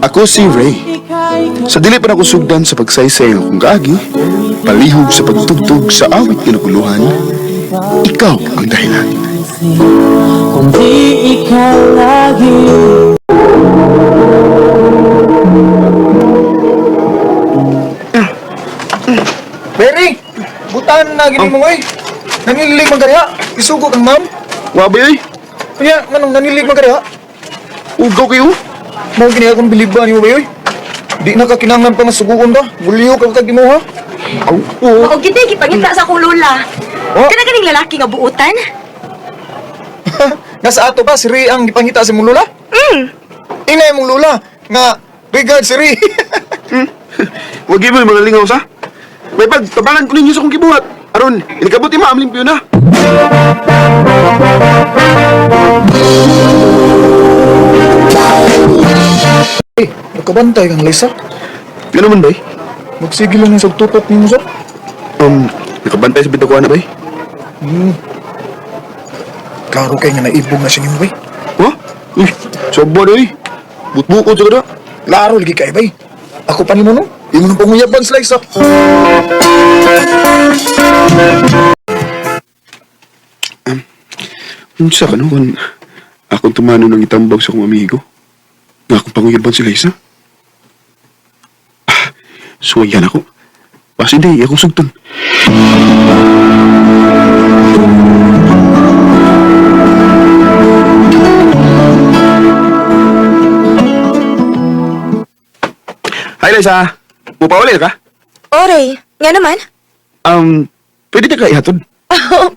Ako si Ray. Sa dili pa nako sugdan sa pagsaysay ng akong kaagi, palihog sa pagtugtog sa awit kinaguluhan, ikaw ang dahilan. Kung di ikaw lagi. Mary! Butan na gini mo oy. Nanililig man kaniya. Isugo kang ma'am. Wabi oy, Kanya nganong nanilig man kaniya? ugaw kayo. Mao gini akong biliban nimo ba oy. Di na ka kinahanglan pa nga suguon ka. Buliyo ka kag imo ha. Aw, oo. Mao gid gipangita sa akong lola. Oh. Kana ganing lalaki nga buutan? Nasa ato ba si Ray ang gipangita sa imong lula? Inay imong lula nga regard si Ray. Wag mo mga lingaw sa. May pag tabangan ko ninyo sa akong gibuhat. Aron, inikabot ni ma'am limpyo na. Eh, nakabantay kang Lisa. Gano man bay? Magsige lang yung sagtutok nimo sa. Nakabantay sa bitakuan na bay. Klaro kay nga naibog na siya nimo bay. Ha? Uy, sobon oy. Butbukod sa kada. Klaro lagi kay bay. Ako pa nimo no. Imo nang panguyaban si Liza. Unsa ka no kung akong tumano ng itambag sa akong amigo? Nga akong panguyaban si Liza? Ah, suwayan ako. Basta hindi, akong sugton. Hi, Liza. Mupauli ka? Oray, nga naman. Pwede ka ihatod?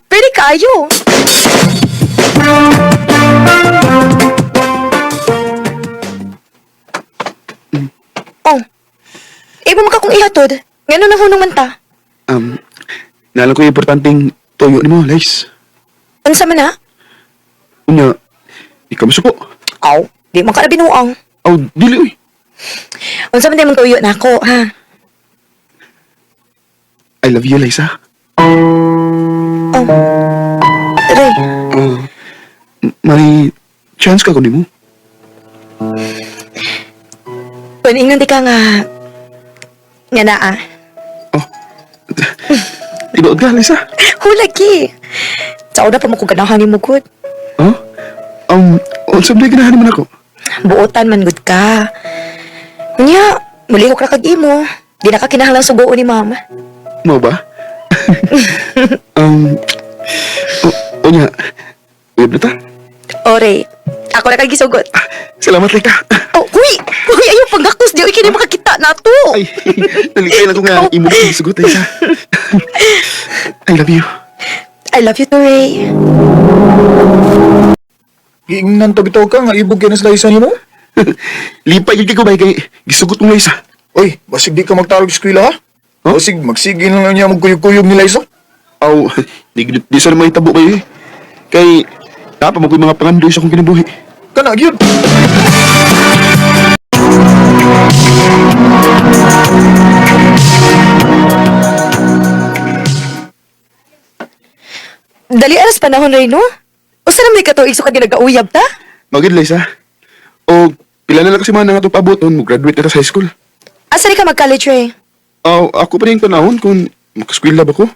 Pwede kaayo. Oh. Ibo man ka kong ihatod. Ngano na hunong man ta? Naalam ko yung importanteng tuyo ni mo, Liz. Unsa man na? Unya, ikaw masuko. Aw, di man ka na binuang. Aw, dili uy. Unsa man di man tuyo nako, ha? I love you, Liza. Oh. Ray, Oh, may chance ka ko nimo. paningon di ka nga nga naa. Oh. Tinuod ka, Liza. Hulagi. Sa una pa mo ko ganahan nimo gud. Oh? Unsa ba ganahan man ako? Buotan man gud ka. Nya, mulihok ra kag imo. Di na ka kinahanglan sugoon ni mama. Mo ba? um, oh, unya, uyab na ta. Ore, ako ra kag gisugot. Salamat, Lika. Oh, huy! Huy, ayaw panggakos di oy kini makakita na to. Ay, nalikay lang ko nga imo kong sugot, Liza. I love you. I love you too, Ray. Giingnan to bitaw ka nga ibog kay na si Liza nimo. Lipay gyud kay ko bay kay gisugot mong Liza. Oy, basig di ka magtarog sa eskwela ha? Huh? Basig magsige na lang niya magkuyog-kuyog ni Liza. Aw, di, di sana mahitabo kayo eh. Kay, napa mo ko yung mga pangandoy sa akong kinabuhi. Kana gyud. Dali aras panahon, Ray, no? Usa na may katuig so ka ginagauyab ta? Magid, Liza. O, pila na lang kasi mga nga itong paabot mo graduate na ta sa high school. Asa ni ka mag-college, Ray? Aw, ako pa rin yung panahon kung makaskwela ba ko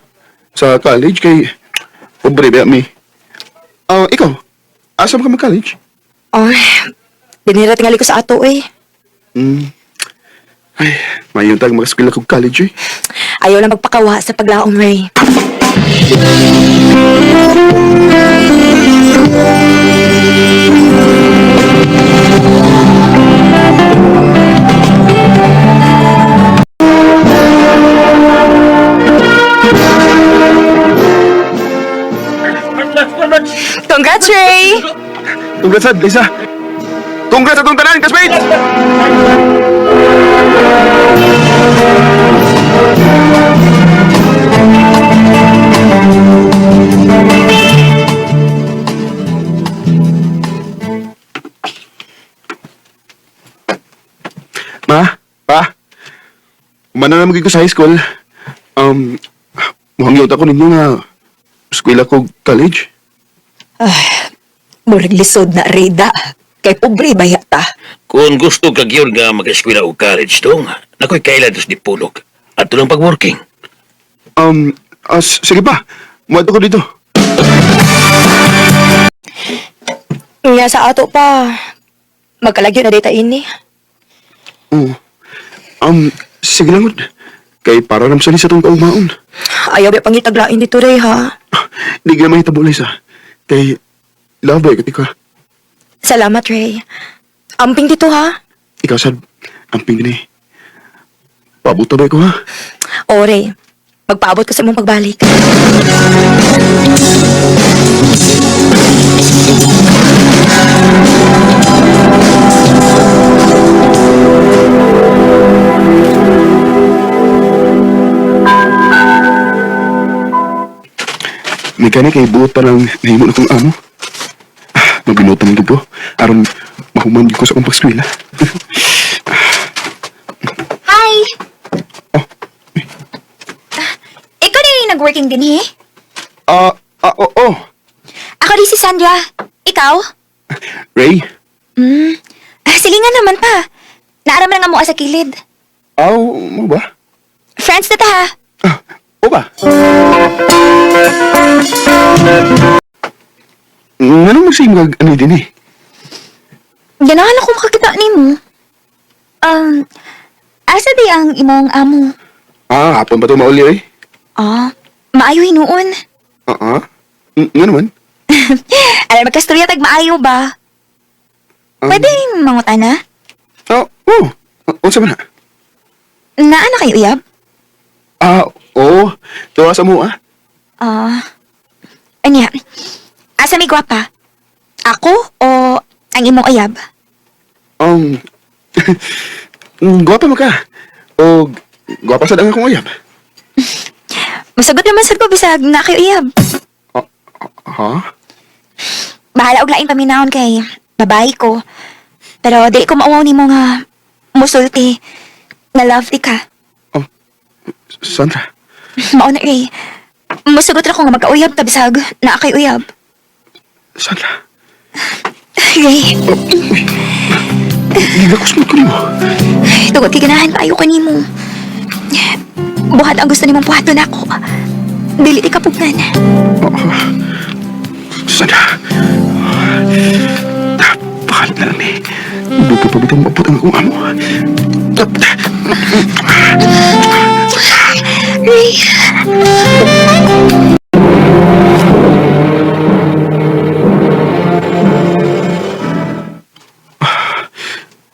sa college kay pobre ba mi. Aw, ikaw, asa ba ka mag-college? Oh, dinira tingali ko sa ato, eh. Hmm. Ay, mayon tag makaskwela kog college eh. Ayaw lang magpakawa sa paglaom, Ray. Congrats, Ray! Congrats, sad, Liza. Congrats atong tanan, classmates! Ma, pa, umana na magiging ko sa high school. Um, muhang ako ninyo nga eskwela ko college. Murag lisod na, Rida. Kay pobre ba yata? Kung gusto ka gyud nga mag-eskwela og college dong, nakoy kaila dos di pulog. Ato lang pag-working. Sige pa. Muadto ko dito. Nga sa ato pa, magkalagyo na data ini. Oo. Sige lang gud. Kay para ramsan ni sa tong kaumaon. Ayaw ba pangitaglain dito, Ray, ha? Di ka mahitabo, Liza. Kay love boy ka ka. Salamat, Ray. Amping dito, ha? Ikaw sad amping din eh. Paabot na ba ko ha? O, Ray. Magpaabot ka sa imong pagbalik. May gani kay buot pa lang nahimo na kong amo. Ah, Magbinutan ng ko. Aron mahuman gyud ko sa akong pagskwela. Hi! Oh. Ikaw na yung nag-working din, he? Ah, ah, oo. Oh, Ako rin si Sandra. Ikaw? Ray. Ah, sige nga naman pa. Naaraman nga mo sa kilid. Aw, mo ba? Friends na ta, ha? Ah, o ba? Nganong magsimgag ano din eh? Ganahan ako makakita ni mo. Um, asa di ang imong amo? Ah, hapon ba ito mauli eh? Ah, maayo hinuon. Ah, ah. Nga naman. Alam, magkastorya tag maayo ba? Pwede mangutana? Ah, oo. Oh, unsa man na? Naa na kayo uyab? Ah, oo. Tuwa sa mo ah. Ah, anya, asa may gwapa? Ako o ang imong uyab? Gwapa mo ka. O, gwapa sad ang akong uyab. Masagot naman sad ko bisag na kayo uyab. Ah, ha? Bahala og laing paminahon kay babae ko. Pero dili ko mauwaw nimo nga musulti na love di ka. Oh, Sandra. Mao na Ray. Musugot ra ko nga magkauyab ta bisag naa kay uyab. Sandra. Ray, Gigakos mo ko nimo. tugod kay ganahan kaayo kanimo. Buhat ang gusto nimong buhaton nako. Dili di ka pugnan. Oh, Sandra. Pakalit na lang ni. Buto pa bitang maput ang akong amo. Ray.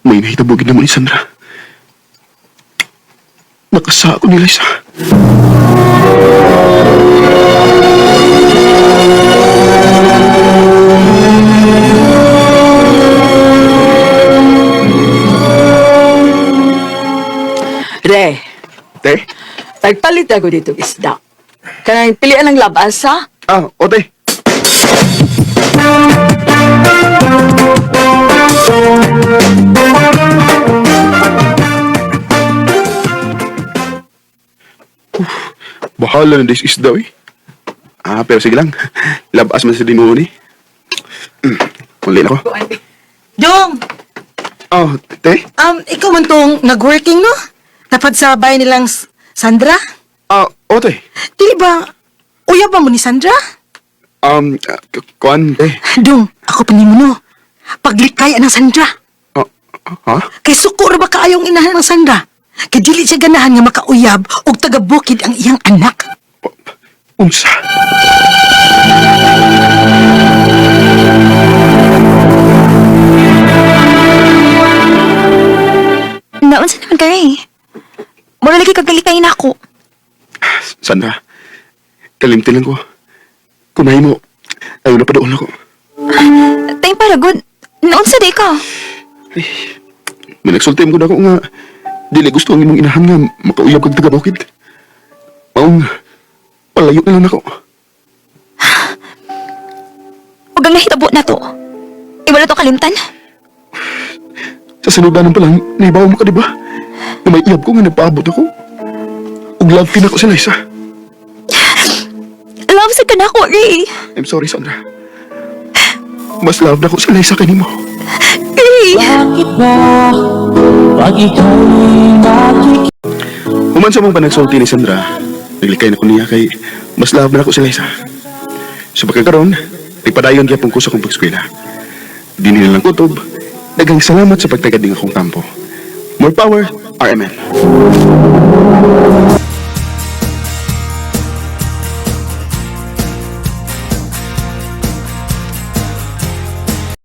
May nahitabogin naman ni Sandra. Nakasa ako ni Liza. Re, Te? tagpalit ako dito isda. Kanang pilian ng labas, ha? Ah, o te. Uf, bahala na this isda eh. Ah, pero sige lang. Labas man sa dinuon eh. Muli na ko. Dong, Oh, te? ikaw man tong nag-working, no? Tapad sa bahay nilang Sandra? Ah, o te. Dili ba, uyab ba mo ni Sandra? Kuan, te. Dong, ako pa nimo, no? Paglikay ang Sandra. Ah, ha? Kay suko ra ba kaayong inahan ng Sandra? Kay dili siya ganahan nga makauyab og taga-bukid ang iyang anak. Unsa? Naunsa naman ka Ray? Mura lagi kag galikay nako. Sandra, kalimti lang ko. Kunay mo, ayaw na pa doon ako. Time para good. Naunsa di ka? May nagsulti mo ko na ako nga, dili gusto ang imong inahan nga makauyab kag taga-bukid. Maong, palayo na lang ako. Ug ang nahitabo na to. Iwala to kalimtan. Sa sinudanan pa lang, naibaw mo ka, di ba? Na may iyab ko nga nagpaabot ako. Ug love ko si Liza. Love sa kanako, Ray. I'm sorry, Sandra. Mas love na ko si Liza kanimo. Oy! Bakit ba pag ika'y nakikita? Human sa mong panagsulti ni Sandra, naglikay na ko niya kay mas love na ako si Liza. Sa pagkakaroon, nagpadayon gyapon ko sa akong pagskwela. Di nila lang kutob, daghang salamat sa pagtagad ng akong kampo. More power, RMN.